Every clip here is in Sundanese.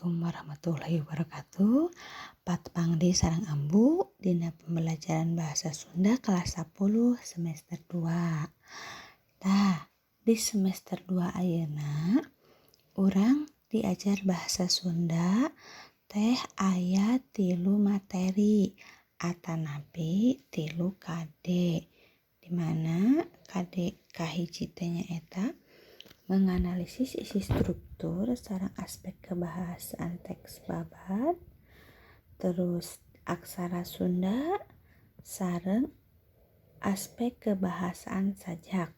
Assalamualaikum warahmatullahi wabarakatuh. Patepang deui sareng Ambu dina pembelajaran bahasa Sunda kelas 10 semester 2. Tah, di semester 2 ayeuna urang diajar bahasa Sunda teh aya tilu materi atanapi tilu KD, dimana KD kahiji teh nyaeta menganalisis isi struktur sareng aspek kebahasaan teks babad, terus aksara Sunda sareng aspek kebahasaan sajak.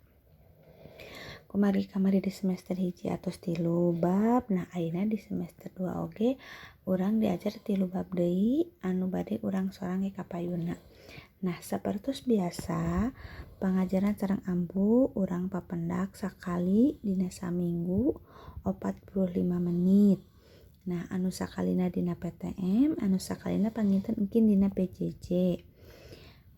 Kumargi kamari di semester 1 atos tilu bab, nah ayeuna di semester 2 oge urang diajar tilu bab deui anu bade urang sorang ge kapayunna. Nah, sapertos biasa pangajaran sareng Ambu urang papendak sakali dina saminggu 45 menit. Nah, anu sakalina dina PTM, anu sakalina panginten mungkin dina PJJ.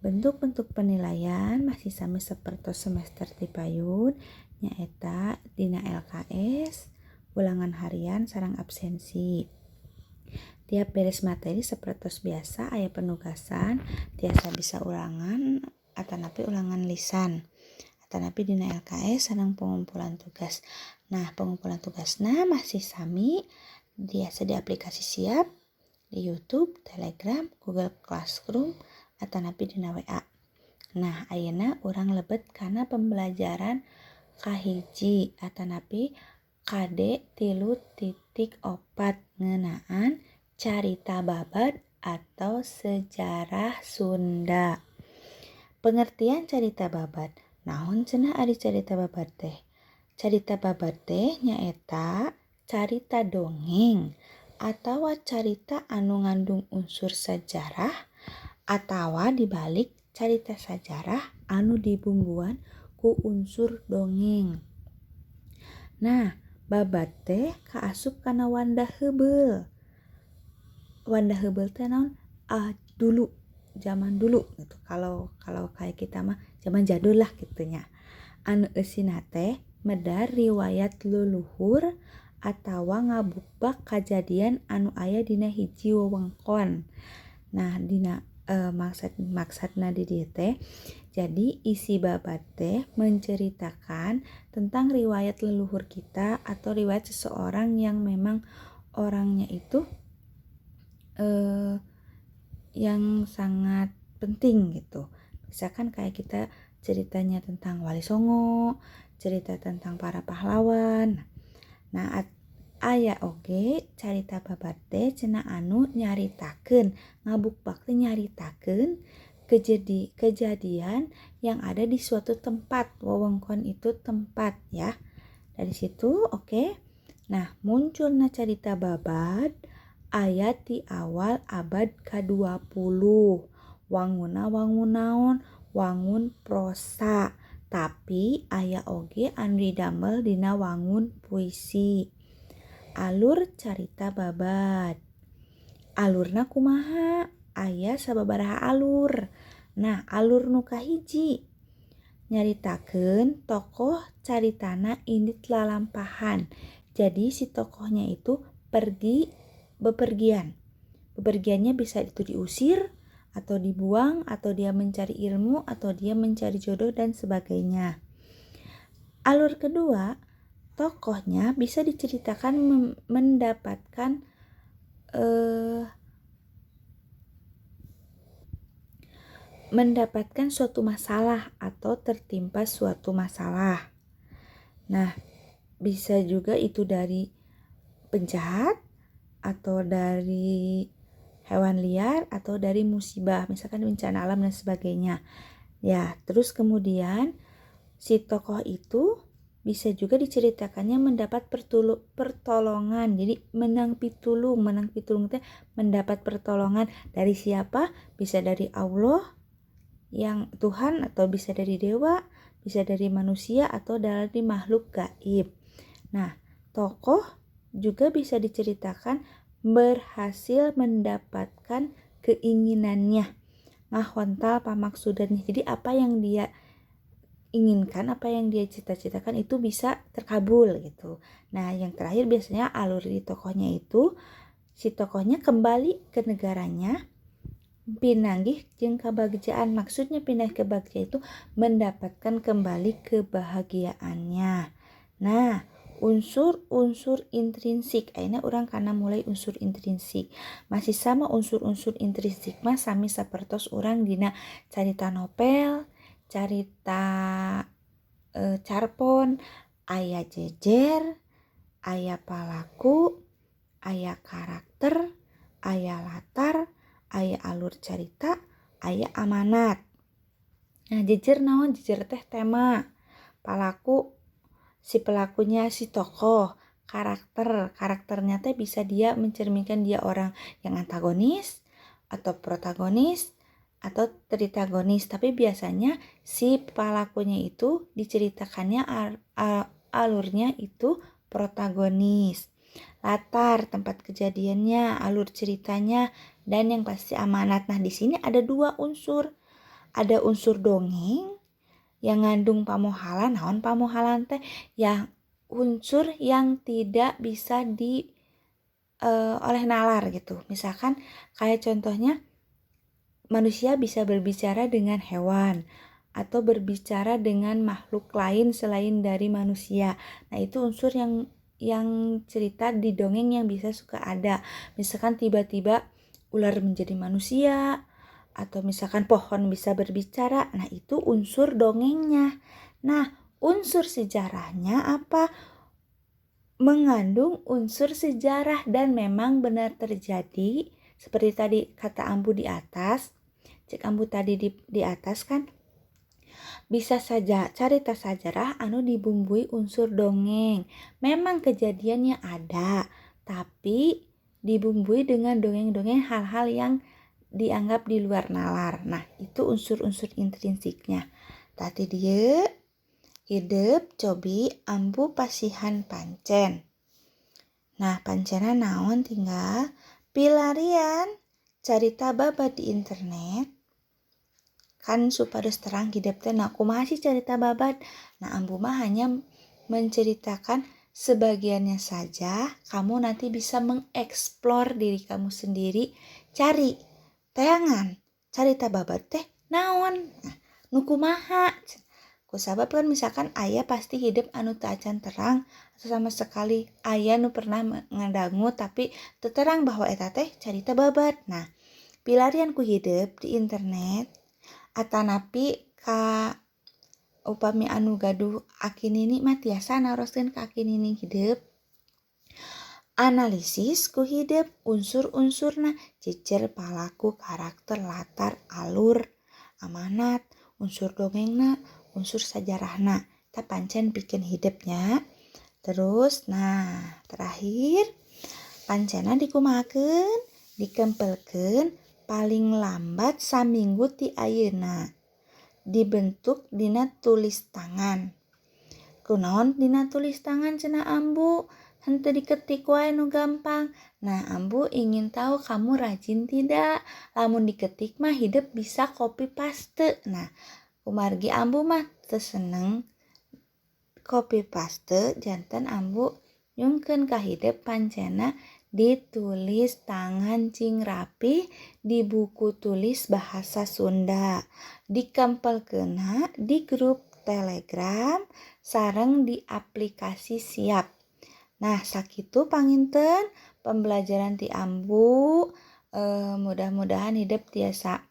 Bentuk-bentuk penilaian masih sami seperti semester tipayun, nyaeta dina LKS, ulangan harian sareng absensi. Tiap beres materi seperti biasa aya penugasan, tiasa bisa ulangan atanapi ulangan lisan atanapi dina LKS sareng pengumpulan tugas. Nah, pengumpulan tugasna masih sami biasa di aplikasi Siap, di YouTube, Telegram, Google Classroom atanapi dina WA. Nah, ayeuna urang lebet kana pembelajaran kahiji atanapi KD 3.4 ngeunaan carita babad atau sejarah Sunda. Pengertian carita babad. Naon cenah ari carita babad teh? Carita babad teh nyaeta carita dongeng atawa carita anu ngandung unsur sejarah atawa dibalik carita sajarah anu dibumbuan ku unsur dongeng. Nah, babad teh kaasup kana wanda heubeul. Wanda heubeul teh naon? Ah, dulu, zaman dulu gitu. Kalau kalau kayak kita mah zaman jadul lah gitu nya. Anu eusina teh medar riwayat leluhur atawa ngabukbak kajadian anu aya dina hiji wewengkon. Nah, dina maksudna di dieu teh, jadi isi babad teh menceritakan tentang riwayat leluhur kita atau riwayat seseorang yang memang orangnya itu yang sangat penting gitu. Misalkan kayak kita ceritanya tentang Wali Songo, cerita tentang para pahlawan. Nah, aya oge carita babad teh cenah anu nyaritakeun, ngabukbak teh nyaritakeun kejadian yang ada di suatu tempat. Wewengkon itu tempat ya. Dari situ oke. Okay. Nah, munculna carita babad aya di awal abad ke-20. Wanguna wangun naon? Wangun prosa. Tapi aya oge anu didamel dina wangun puisi. Alur carita babad. Alurna kumaha? Aya sababaraha alur. Nah, alur nu kahiji nyaritakeun tokoh caritana indit lalampahan. Jadi si tokohnya itu pergi bepergian. Bepergiannya bisa itu diusir atau dibuang atau dia mencari ilmu atau dia mencari jodoh dan sebagainya. Alur kedua, tokohnya bisa diceritakan mendapatkan mendapatkan suatu masalah atau tertimpa suatu masalah. Nah, bisa juga itu dari penjahat atau dari hewan liar atau dari musibah, misalkan bencana alam dan sebagainya. Ya, terus kemudian si tokoh itu bisa juga diceritakannya mendapat pertolongan. Jadi menang pitulung teh mendapat pertolongan dari siapa? Bisa dari Allah yang Tuhan atau bisa dari dewa, bisa dari manusia atau dari makhluk gaib. Nah, tokoh juga bisa diceritakan berhasil mendapatkan keinginannya, ngahontal pamaksudannya. Jadi apa yang dia inginkan, apa yang dia cita-citakan itu bisa terkabul gitu. Nah, yang terakhir biasanya alur di tokohnya itu si tokohnya kembali ke negaranya pinanggih jeung kabagjaan. Maksudnya pindah ke bagja itu mendapatkan kembali kebahagiaannya. Nah, unsur-unsur intrinsik, ayeuna urang kana mulai unsur intrinsik. Masih sama unsur-unsur intrinsik mah sami sapertos urang dina carita novel, carita carpon, aya jejer, aya palaku, aya karakter, aya latar, aya alur carita, aya amanat. Nah, jejer naon? Jejer teh tema, palaku si pelakunya si tokoh, karakter, karakternya teh bisa dia mencerminkan dia orang yang antagonis atau protagonis atau tritagonis, tapi biasanya si pelakunya itu diceritakannya alurnya itu protagonis. Latar, tempat kejadiannya, alur ceritanya, dan yang pasti amanat. Nah, di sini ada dua unsur. Ada unsur dongeng yang ngandung pamohalan. Naon pamohalan teh? Yang unsur yang tidak bisa di oleh nalar gitu. Misalkan kayak contohnya manusia bisa berbicara dengan hewan atau berbicara dengan makhluk lain selain dari manusia. Nah, itu unsur yang cerita di dongeng yang bisa suka ada. Misalkan tiba-tiba ular menjadi manusia atau misalkan pohon bisa berbicara. Nah, itu unsur dongengnya. Nah, unsur sejarahnya apa? Mengandung unsur sejarah dan memang benar terjadi. Seperti tadi kata Ambu di atas, cek Ambu tadi di atas kan, bisa saja carita sajarah anu dibumbui unsur dongeng. Memang kejadiannya ada, tapi dibumbui dengan dongeng-dongeng hal-hal yang dianggap di luar nalar. Nah, itu unsur-unsur intrinsiknya. Tadi dia hidup cobi Ambu pasihan pancen. Nah, pancena naon tinggal pilarian carita babad di internet. Kan supados terang hidup teh, nah kumaha sih carita babad? Nah, Ambu mah hanya menceritakan sebagiannya saja. Kamu nanti bisa mengeksplor diri kamu sendiri, cari tayangan carita babad teh naon? Nah, nu kumaha? Kusabab kan misalkan aya pasti hidup anu teu acan terang atau sama sekali aya nu pernah ngadangu tapi teu terang bahwa eta teh carita babad. Nah, pilarian ku hidup di internet atanapi ka upami anu gaduh aki nini mah tiasa naroskeun ka aki nini hidup. Analisis ku hidup unsur-unsurna, jejer, palaku, karakter, latar, alur, amanat, unsur dongengna, unsur sajarahna. Eta pancen bikin hidupnya. Terus, nah terakhir pancena dikumahakeun, dikempelkeun paling lambat saminggu ti ayeuna. Dibentuk dina tulis tangan. Kunaon dina tulis tangan cenah Ambu? Henteu diketik wae nu gampang. Nah, Ambu ingin tahu kamu rajin tidak? Lamun diketik mah hidup bisa copy paste. Nah, kumargi Ambu mah teu seneng copy paste, janten Ambu nyungkeun ka hidup pancena ditulis tangan cing rapi di buku tulis bahasa Sunda. Dikempelkeunna di grup Telegram sareng di aplikasi Siap. Nah, sakitu panginten pembelajaran ti Ambu. Mudah-mudahan hidup tiasa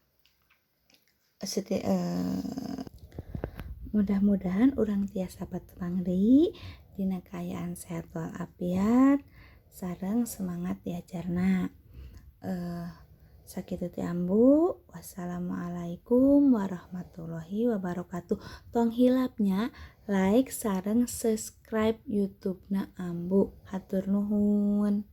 mudah-mudahan urang tiasa patepang deui dina kaayaan sehat walafiat sareng semangat diajarna. Sakitu ti Ambu. Wassalamualaikum warahmatullahi wabarakatuh. Tong hilapnya like sareng subscribe YouTube-na Ambu. Hatur nuhun.